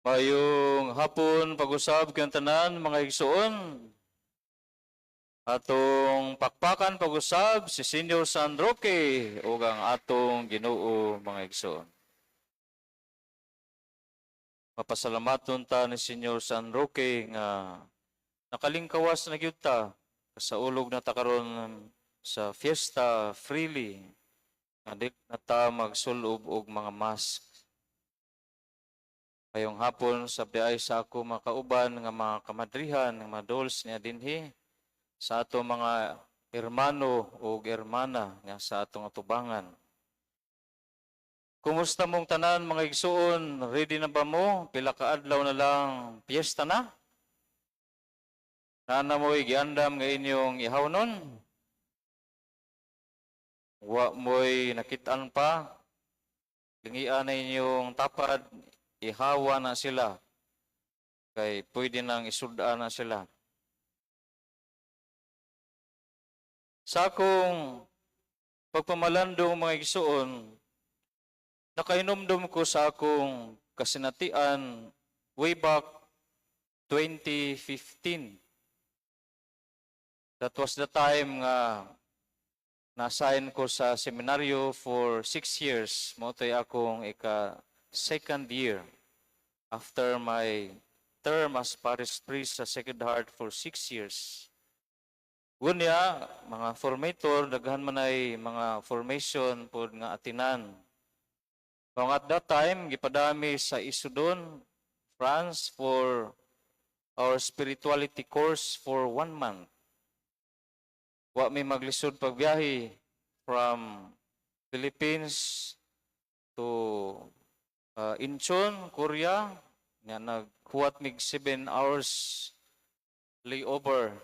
Maayong hapon pag-usab kang tanan, mga igsoon. Atong pakpakan pag-usab si Senior San Roque ug ang atong Ginoo, mga igsoon. Mapasalamaton ta ni Senior San Roque nga nakalingkawas na gyud ta, kasaulog na ta karon sa fiesta freely nga di na ta magsulob og mga mask. Maayong hapon sa diay sa ako mga kauban nga mga kamadrihan nga mga dolls niya dinhi sa ato mga hermano ug hermana nga sa atong atubangan. Kumusta mong tanan, mga igsuon? Ready na ba mo? Pila ka adlaw na lang, piyesta na? Naa na mo'y giandam nga inyong ihawnon? Wa mo'y nakitaan pa? Lingia na inyong tapad, ihawa na sila. Kay pwede nang isudan na sila. Sa akong pagpamalandong, mga igsuon, nakainomdom ko sa akong kasinatian way back 2015. That was the time nga na-assign ko sa seminaryo for 6 years. Mao to'y akong ika second year after my term as parish priest sa Sacred Heart for 6 years. Unya, mga formator, daghan man ay mga formation pod nga atinan. Kung at that time, gipadami sa Issoudun, France, for our spirituality course for one month. Wa mi maglisod pagbiyahe from Philippines to Incheon, Korea. Nga naghuwat mig 7 hours layover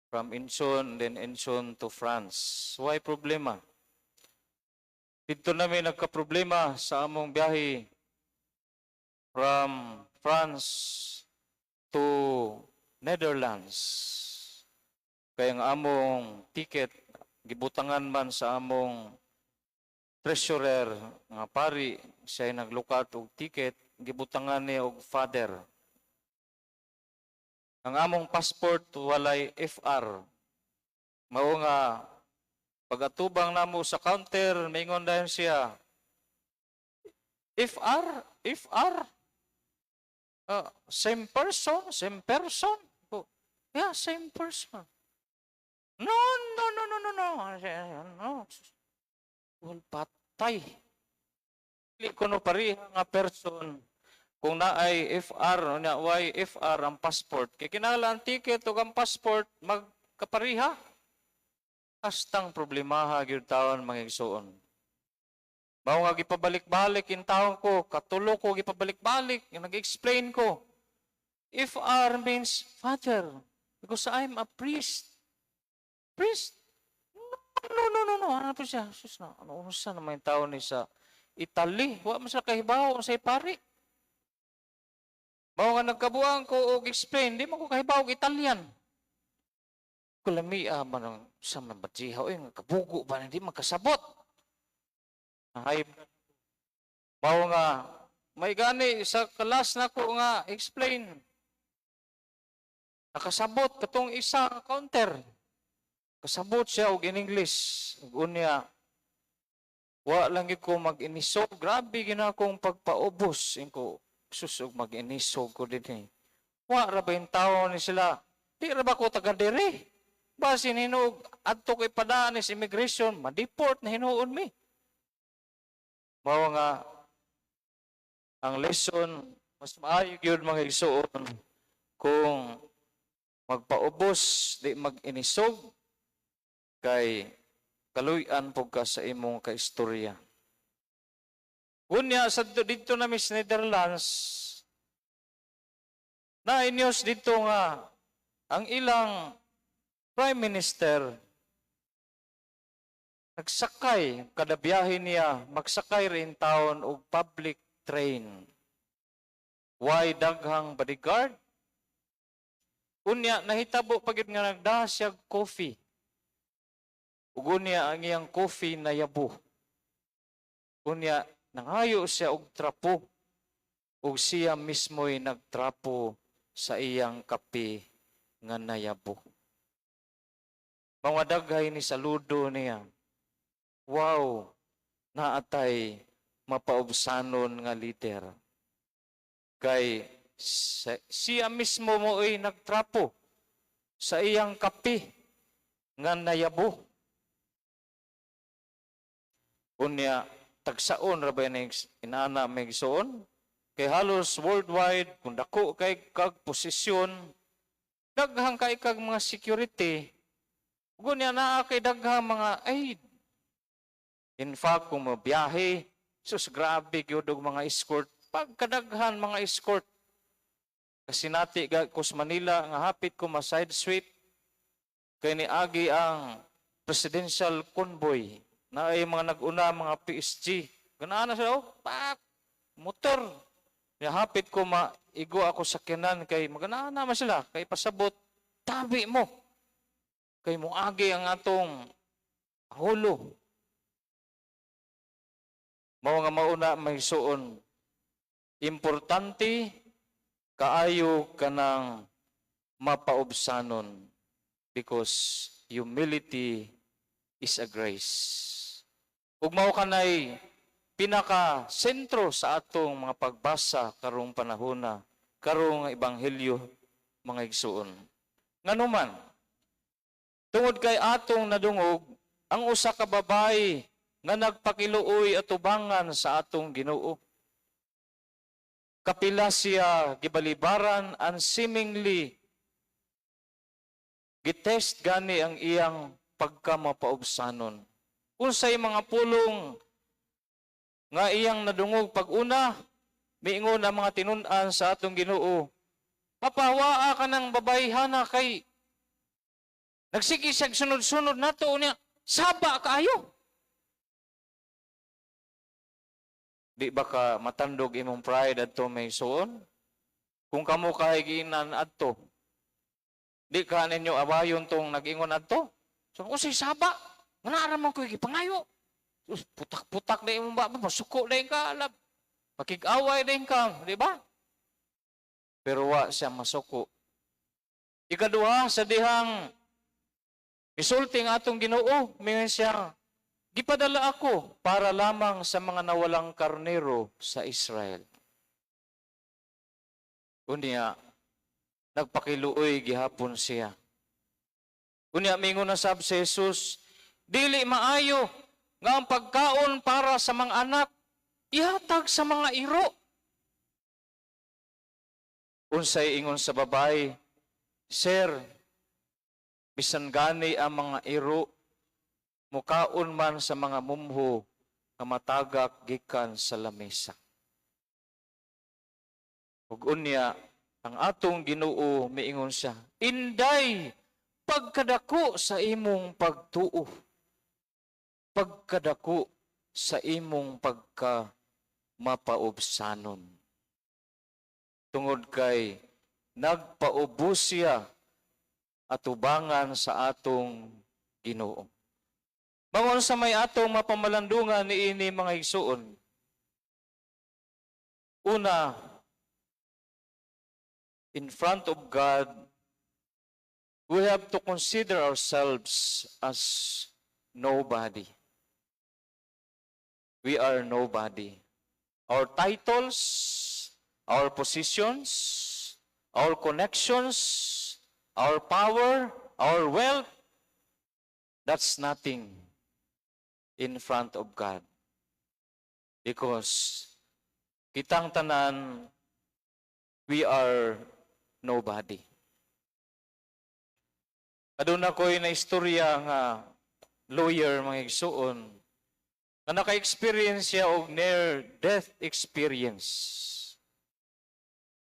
from Incheon, then Incheon to France. Why problema? Dito namin nagka-problema sa among biyahe from France to Netherlands. Kaya ang among ticket gibutangan man sa among treasurer nga pari, siya naglukat og ticket, gibutangan niya og father. Ang among passport walay FR. Mao nga pagatubang namo sa counter, mingon dayon siya, "FR, FR. Same person, same person." Oh, yeah, same person. No, no, no, no, no, no. No. Well, patay. Dili kuno pareha nga person kung naay FR nya why FR ang passport. Kay kinahanglan ang ticket ug ang passport magkapariha. Hastang problemaha gyud tawon, mga igsuon. Mao nga gipabalik-balik in taon ko, katulo ko gipabalik-balik, nag-explain ko. FR means father because I'm a priest. Priest? No, no, no, no. Ano po siya? Sus na, ano unsa naman yung tao ni sa Italy? Wa man sila kahibaw sa pari. Mao nga nagkabuang ko og explain, di man ko kahibaw og Italian. Kulamia man ang sa man bajihaw oy nga kabugo ba di man kasabot. Hay, mao nga may gani sa class nako nga explain. Nakasabot katong isa nga counter. Kasabot siya og in English. Ug unya wa lang gyud ko mag-inisog. Grabe gina akong pagpaubos. Ingko, sus, og mag-inisog ko dinhi. Wa ra ba yung tao ni sila? Di ra ba ko taga diri? Basin hinuog adto ko ipadaan sa immigration, ma-deport na hinuon mi. Mao nga ang lesson, mas maayo gyud, mga igsuon, kung magpaubos, di mag-inisog, kay kaluy-an pug ka sa imong kaistorya. Unya sa dito na Miss Netherlands, na news dito nga ang ilang Prime Minister nagsakay kada biyahe niya, magsakay rin taon og public train. Why daghang bodyguard? Unya nahitabo pa gyud nga nagdaha siya og coffee. Ug unya ang iyang coffee nayabo. Unya nangayo siya og trapo. Ug siya mismo'y nagtrapo sa iyang kape nga nayabo. Mga daghay ni saludo niya. Wow, naa tay mapaubsanon nga leader. Kay siya mismo mo'y nagtrapo sa iyang kape nga nayabo. Unya, tagsaon ra ba ning inana, mga igsoon? Kay halos worldwide, kung dako kay kag posisyon, daghang kay kag mga security. Ug unya naa kay daghang mga aid. In fact, kung mabiyahe, sus, grabe gyud og mga escort. Pagkadaghan mga escort. Kasi nati ga ko sa Manila nga hapit ko ma-side sweep kay niagi ang presidential convoy na ay mga nag-una, mga PSG. Ganaan na sila, oh, pak, motor. Ya, hapit ko maigo ako sa sakyanan kay maganaan naman sila kay pasabot, tabi mo. Kay moagi ang atong hulo. Mao nga mauna, mga igsoon, importante kaayo kanang mapaubsanon because humility is a grace. Ug mao kanay pinaka sentro sa atong mga pagbasa karong panahona, karong ebanghelyo, mga igsoon. Nganuman, tungod kay atong nadungog ang usa ka babayi nga nagpakiluoy atubangan sa atong Ginoo. Kapila siya gibalibaran and seemingly gitest gani ang iyang pagkamapaubsanon. Unsay mga pulong nga iyang nadungog pag-una? Miingon ang mga tinun-an sa atong Ginoo, "Papahawaa ka ng babayhana kay nagsige siyag sunod-sunod nato niya, saba kaayo." Di ba ka matandog imong pride adto, mga igsoon? Kung kamo kay giinan adto, di ka ninyo awayon tong nag-ingon adto? So, unsay saba? Nga naa man ko gipangayo. Putak-putak na imong ba, masuko na ka, alab. Makig-away din ka, di ba? Pero wa siya masuko. Ikaduha, sa dihang misulti ang atong Ginoo, mingon siya, "Gipadala ako para lamang sa mga nawalang karnero sa Israel." Unya, nagpakiluoy gihapon siya. Unya, mingon na sab si Jesus, "Dili maayo nga ang pagkaon para sa mga anak ihatag sa mga iro." Unsay ingon sa babae? "Sir, bisan gani ang mga iro mukaon man sa mga mumho nga matagak gikan sa lamesa." Ug unya, ang atong Ginoo miingon siya, "Inday, pagkadako sa imong pagtuo. Pagkadako sa imong pagka mapaubsanon." Tungod kay nagpaubos siya atubangan sa atong Ginoo. Mao sa may atong mapamalandungan niini, mga igsuon. Una, in front of God, we have to consider ourselves as nobody. We are nobody. Our titles, our positions, our connections, our power, our wealth, that's nothing in front of God. Because kitang tanan, we are nobody. Aduna ko'y na istorya nga lawyer, mga igsuon, nga naka-experience siya og near-death experience.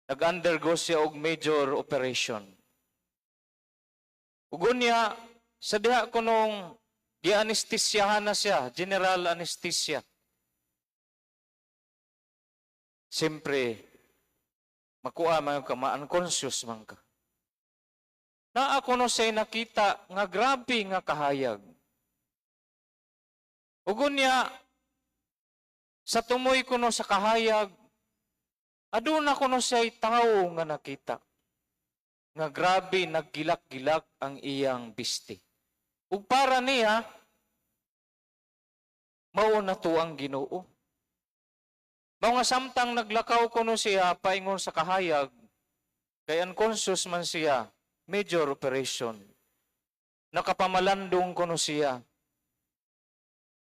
Nag-undergo siya og major operation. Ug unya, sa diha kunong gi-anestesyahan na siya, general anesthesia. Siyempre, makuha man ka, ma-unconscious man ka. Naa kuno siya nakita nga grabe nga kahayag. Ug unya, sa tumoy kuno sa kahayag, Aduna kuno siya'y tao nga nakita nga grabe naggilak-gilak ang iyang bisti. Ug para niya, mao na to ang Ginoo. Mao nga samtang naglakaw kuno siya paingon sa kahayag, kay unconscious man siya, major operation. Nakapamalandong kuno siya.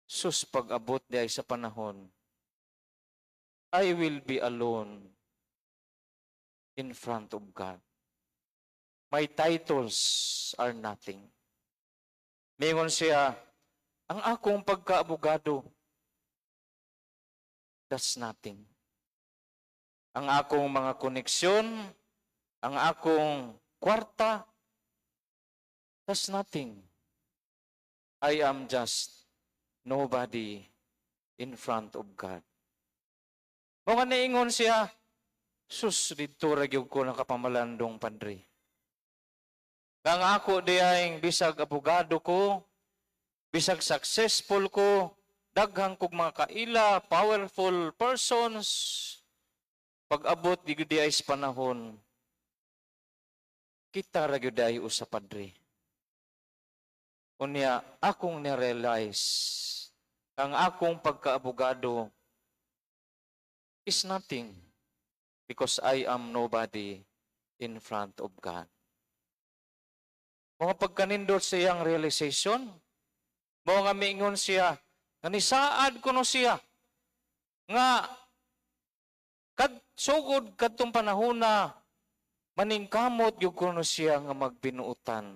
Sus, pag-abot diay sa panahon, I will be alone in front of God. My titles are nothing. Mingon siya, "Ang akong pagkaabogado, that's nothing. Ang akong mga koneksyon, ang akong kwarta, that's nothing. I am just nobody in front of God." Mao nga niingon siya, "Sus, didto ra gyud ko nakapamalandong, Padre. Kang ako diay, bisag abogado ko, bisag successful ko, daghang kog mga kaila, powerful persons, pag-abot di gyud diay sa panahon, kita ra gyud diay usa padre. Unya, akong ni-realize, ang akong pagkaabogado is nothing because I am nobody in front of God." Mga pagkanindot sa iyang realization, mao nga miingon siya, nga nisaad kuno siya, nga kad sugod kadtong panahon na maningkamot gyud kuno siya nga magbinuotan.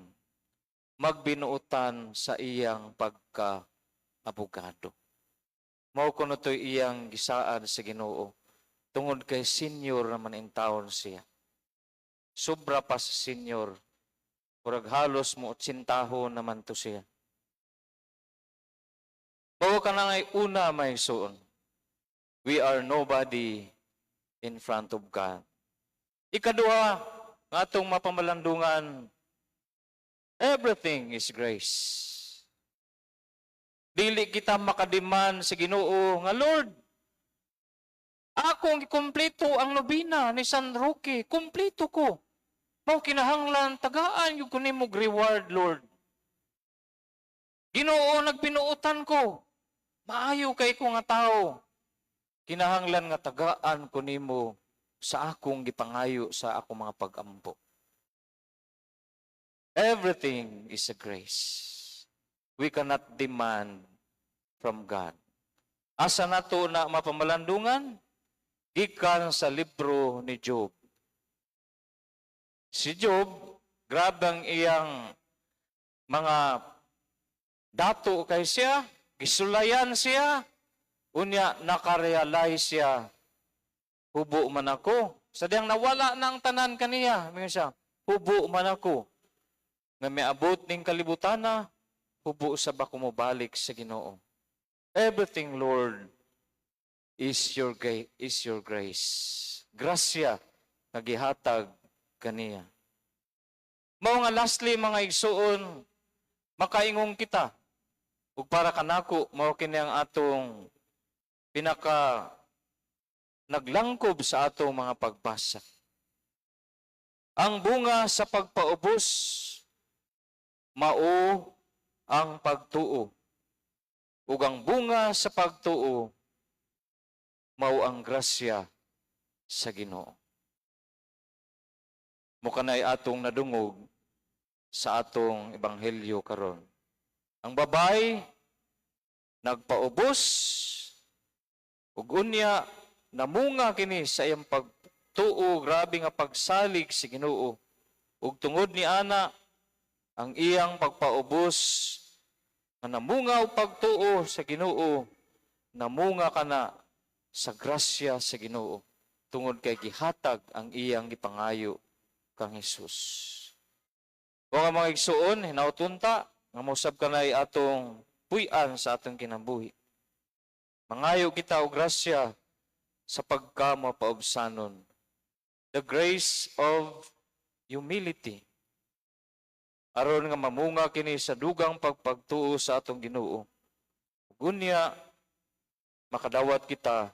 Magbinuotan sa iyang pagka-abogado. Mao kuno to'y iyang gisaad sa Ginoo tungod kay senior naman in taon siya. Sobra pa sa senior. Murag halos mo otsintahon naman to siya. Mao ka na ngay una, mga igsoon. We are nobody in front of God. Ikaduha, nga atong mapamalandungan, everything is grace. Dili kita maka-demand sa Ginoo nga, "Lord, akong gikumpleto ang nobena ni San Roque, kumpleto ko. Mao kinahanglan tagaan gyud ko nimo reward, Lord. Ginoo, nagbinuotan ko. Maayo kay ko nga tao. Kinahanglan nga tagaan ko nimo sa akong gipangayo sa akong mga pagampo." Everything is a grace. We cannot demand from God. Asa nato na mapamalandungan? Gikan sa libro ni Job. Si Job, grabe ang iyang mga dato kay siya, gisulayan siya, unya nakarealize siya, "Hubo man ako." Sa diyang nawala na ang tanan kaniya, mingon siya, "Hubo man ako. Nga miabot ning kalibutana, hubo sa ba ko mobalik sa Ginoo. Everything, Lord, is your grace." Grasya nga gihatag kaniya. Mao nga lastly, mga igsuon, makaingong kita ug para kanako mao kini ang atong pinaka naglangkob sa atong mga pagbasa. Ang bunga sa pagpaubos mao ang pagtuo. Ug ang bunga sa pagtuo mao ang grasya sa Ginoo. Mao kanay atong nadungog sa atong ebanghelyo karon. Ang babae nagpaubos ug unya namunga kini sa iyang pagtuo, grabe nga pagsalig sa Ginoo. Ug tungod ni ana, ang iyang pagpaubos nga namunga og pagtuo sa Ginoo, namunga kana sa grasya sa Ginoo tungod kay gihatag ang iyang gipangayo kang Hesus. O nga mga igsuon, hinautunta nga mosab kanay atong puy-an sa atong kinabuhi. Mangayo kita og grasya sa pagka mapaubsanon. The grace of humility. Aron nga mamunga kini sa dugang pagpagtuo sa atong Ginoo. Unya makadawat kita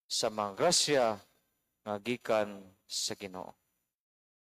sa mga grasya nga gikan sa Ginoo.